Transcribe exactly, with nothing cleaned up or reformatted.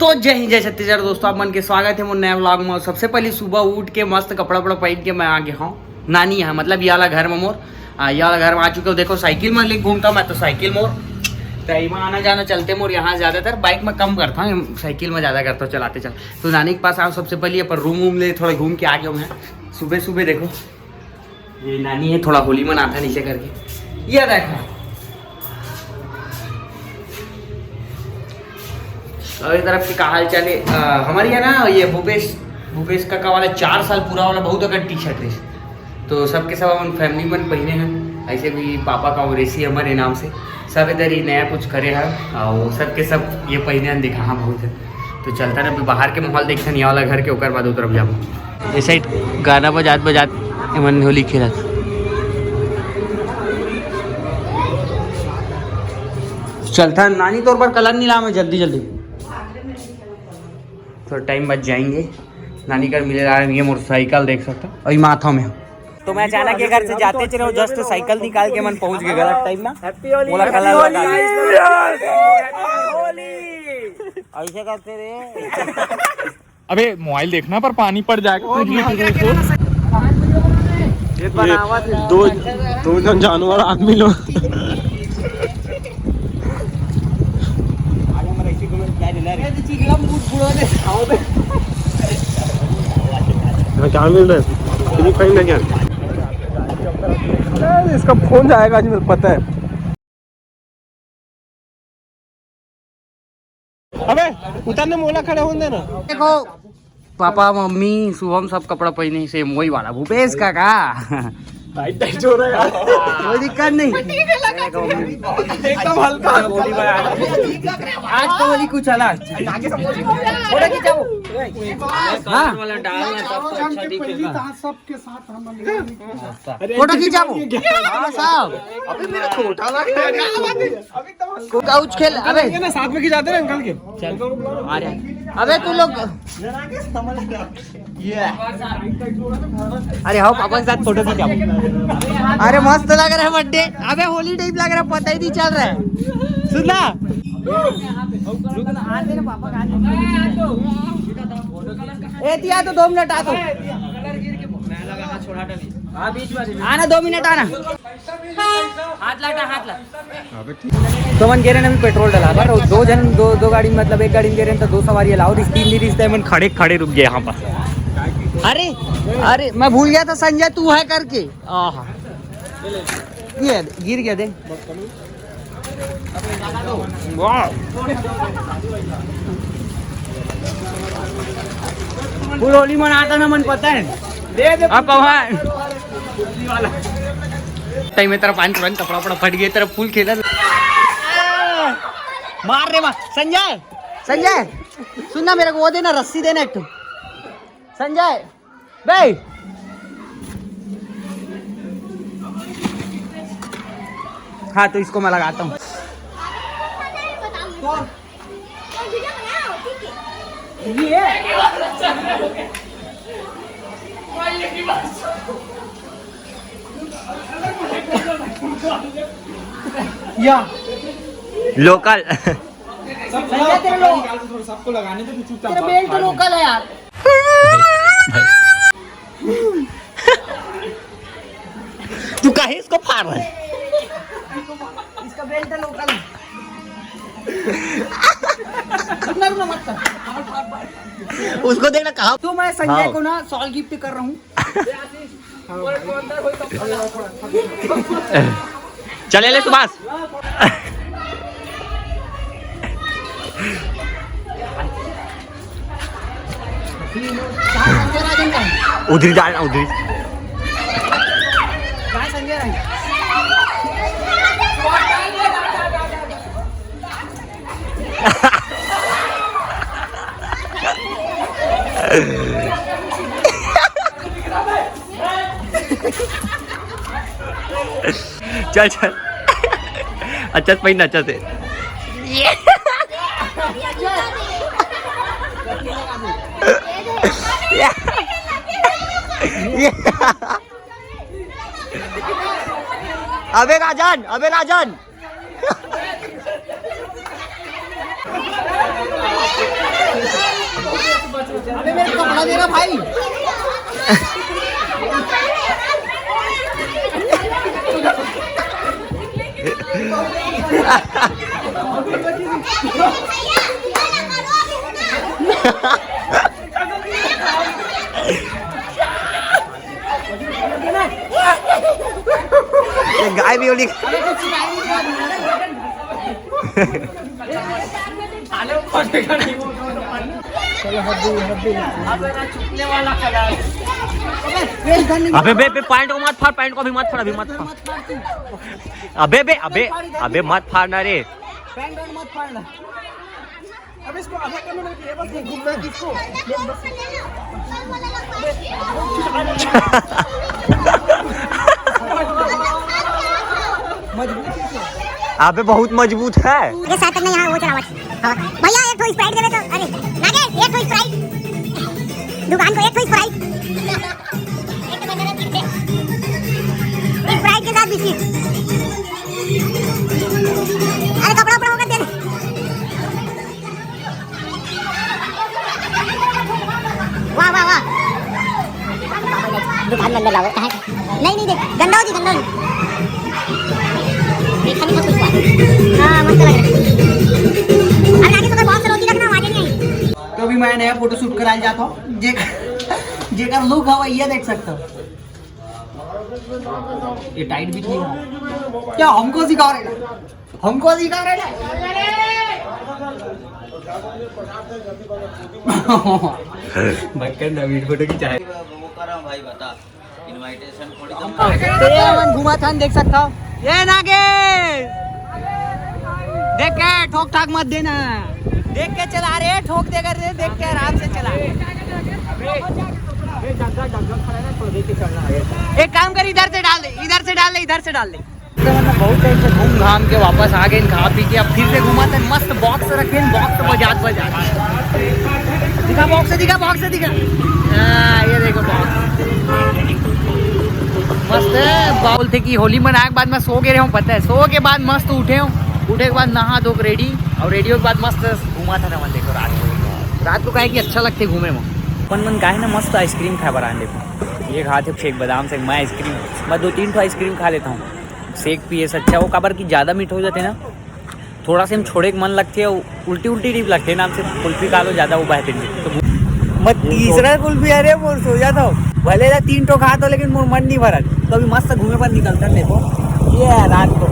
तो जय हिंद, जय छत्तीसगढ़ दोस्तों, आप मन के स्वागत है मोर नया व्लॉग में। सबसे पहले सुबह उठ के मस्त कपड़ा वपड़ा पहन के मैं आ गया हूँ नानी यहाँ, मतलब ये वाला घर में मोर। आ, ये वाला घर में आ चुके हो। देखो साइकिल में लेके घूमता हूँ मैं तो, साइकिल मोर तो यहाँ आना जाना चलते मोर। यहाँ ज़्यादातर बाइक में कम करता हूँ, साइकिल में ज़्यादा करता हूँ चलाते चल। तो नानी के पास आओ, सबसे पहले अपन रूम वूम ले थोड़ा घूम के आ गया हूँ मैं। सुबह सुबह देखो ये नानी है, थोड़ा होली मनाता नीचे करके। ये देखो, और ये तरफ के का हाल चाल है? अ, हमारे यहाँ ना ये भूपेश, भूपेश काका वाला चार साल पूरा वाला बहुत अगर टी शर्ट है, तो सबके सब अपन फैमिली मन पहिने हैं। ऐसे भी पापा का और ऐसी हमारे नाम से सब इधर ही नया कुछ करे हैं और सबके सब ये पहिने हैं, दिखा हाँ बहुत है। तो चलता ना, अभी बाहर के माहौल देखते हैं, ये वाला घर के, ओकर बाद उतरब जाबो। ये साइड गाना बजात बजात एमन होली खेलत। चलता नानी, तोर पर कलर नहीं लावे जल्दी जल्दी। थोड़ा टाइम बच जाएंगे। नानी कर मिले ला रहे, ये मोटरसाइकिल देख सकता और ये माथा में। तो मैं अचानक ये घर से जाते चले, जस्ट साइकिल निकाल के मन पहुंच गए गलत टाइम ना। बोला कलर लगा। ऐसे करते रहे। अबे मोबाइल देखना पर पानी पड़ जाएगा। ये दो, दो जन जानवर आदमी लोग। हाँ, क्या मिल रहा है? फ्री फायर में क्या? अरे, इसका फोन जाएगा आज, मुझे पता है। अबे उतरने मोला खड़े होने देना। देखो पापा मम्मी शुभम सब कपड़ा पहने, सेम वही वाला भूपेश का का। टाइट टाइट हो रहा है यार। कोई दिक्कत नहीं। एकदम हल्का। आज तो होली कुछ अलग। थोड़ा खींचाओ। हाँ। वाला डालना तब तो अच्छा दिखेगा। सबके साथ हम फोटो खींचाओ। हाँ साहब। अबे मेरा छोटा लग रहा है। काउच खेल, अबे। ये ना साथ में खिंचाते ना अंकल के। चल, आ रहे हैं। अबे तू लोग। अरे हाँ, पापा के साथ फोटो खिंचाओ। अरे मस्त लग रहा है बर्थडे। अबे होली टाइप लग रहा है, पता ही नहीं चल रहा है। सुन ना। ए, दिया तो दो मिनट आ तो। आना, दो मिनट आना। हाथ लाटा, हाथ ला। तो मन गिरे ना, पेट्रोल डाला था, तो दो जन, दो, दो गाड़ी, मतलब एक गाड़ी में गिरे तो दो सवारी अलाउड, तीन दिन रिश्ते मन खड़े खड़े रुक गए यहाँ पर। अरे, अरे, मैं भूल गया था संजय तू है करके। आहा, ये गिर गया दे। वाह। फुल होली मनाता ना मन पता है। दे दे। आप कहाँ? टाइम में तेरा पानी तुरंत कपड़ा पड़ा फट गया, तेरा फुल खेला। मार रे मार। संजय, संजय, सुन ना मेरे को, वो देना, रस्सी देना एक ठो। संजय, बे। हाँ, तो इसको मैं लगाता हूँ। या लोकल। सबको लगाने दे, तू चुपचाप तेरा बात बेल्ट मार। लोकल है यार। तू काहे इसको फाड़ रहा है? इसका बेल्ट लोकल है। रुकना, रुकना, मत कर। उसको देखना कहाँ। तो मैं संजय हाँ। को ना शॉल गिफ्ट कर रहा हूँ। चले ले सुभाष। उधर जा ना, उधर। चल चल। अच्छा से पहन, अच्छा से। अबे राजन, अबे राजन। अबे मेरे को कपड़ा दे ना भाई। ये गाय भी होली। अबे बे, बे, पैंट को मत फाड़, पैंट को अभी मत फाड़, अभी मत फाड़। अबे बे, अबे, अबे मत फाड़ना रे। पैंट और मत फाड़ना। अबे इसको आधा करने लगे, ये बस घूमना है किसको? मजबूत है क्या? अबे बहुत मजबूत है। ये साथ में यहाँ वो चलावट। हाँ। भैया एक ठो स्प्राइट दे दे तो। अरे नागेश, एक ठो स्प्राइट। दुकान को एक ठो स्प्राइट। स्प्राइट के साथ बिस्किट। अरे कपड़ा उपड़ा होकर दे दे। वाह वाह वाह। दुकान में अंदर लाओ, कहाँ है? नहीं नहीं, देख गंदा हो जी, गंदा हो जी। देखा नहीं था कुछ बात। हाँ मस्त लग रहा है। अब आगे तो बॉक्स रोटी रखना, आवाजें नहीं आई। तो अभी मैं नया फोटो शूट कराया जाता हूँ, जे जेकर लुक हवा ये देख सकते हो। ये टाइट भी नहीं है। क्या हमको सिखा रहे हैं? हमको सिखा रहे हैं? बक्कन नवीन फोटो खिंचाए। वो कर रहा हूँ भाई, बता। इनविटेशन थोड़ी तो ये मन घुमा थान देख सकता हो। ये नागेश, देख के ठोक ठाक मत देना। देख के चला रे, ठोक देगा रे, देख के आराम से चला। एक काम कर, इधर से डाल दे, इधर से डाल दे, इधर से डाल दे। तो मतलब बहुत टाइम से घूम घाम के वापस आ गए, खा पी के अब फिर से घूमा थे, मस्त बॉक्स रखे हैं, बॉक्स बजात बजात। दिखा बॉक्स, दिखा बॉक्स, दिखा। हाँ, ये देखो बॉक्स। मस्त है। बोलते कि होली मनाए के बाद मैं सो के रहे हूँ, पता है, सो के बाद मस्त उठे हूँ, उठे के बाद नहा धो के रेडी, और रेडी के बाद मस्त घूमा था ना, देखो रात को, रात को काहे कि अच्छा लगते घूमे में। अपन मन काहे ना मस्त आइसक्रीम खाए बर आन, देखो ये खाते शेक, बादाम शेक, मैं आइसक्रीम, मैं दो तीन ठो आइसक्रीम खा लेता हूँ। शेक पिए से अच्छा वो, काबर कि ज्यादा मीठा हो जाते ना, थोड़ा से हम छोड़े के मन लगते हैं, उल्टी उल्टी नहीं लगते ना, हमसे कुल्फी खा लो ज्यादा वो बेहतरीन। तो मैं तीसरा कुल्फी, अरे वो सो जाता हूँ, भले ना तीन ठो खा तो, लेकिन मोर मन नहीं भरत। तो अभी मस्त घूमे पर निकलता है, देखो ये है रात को।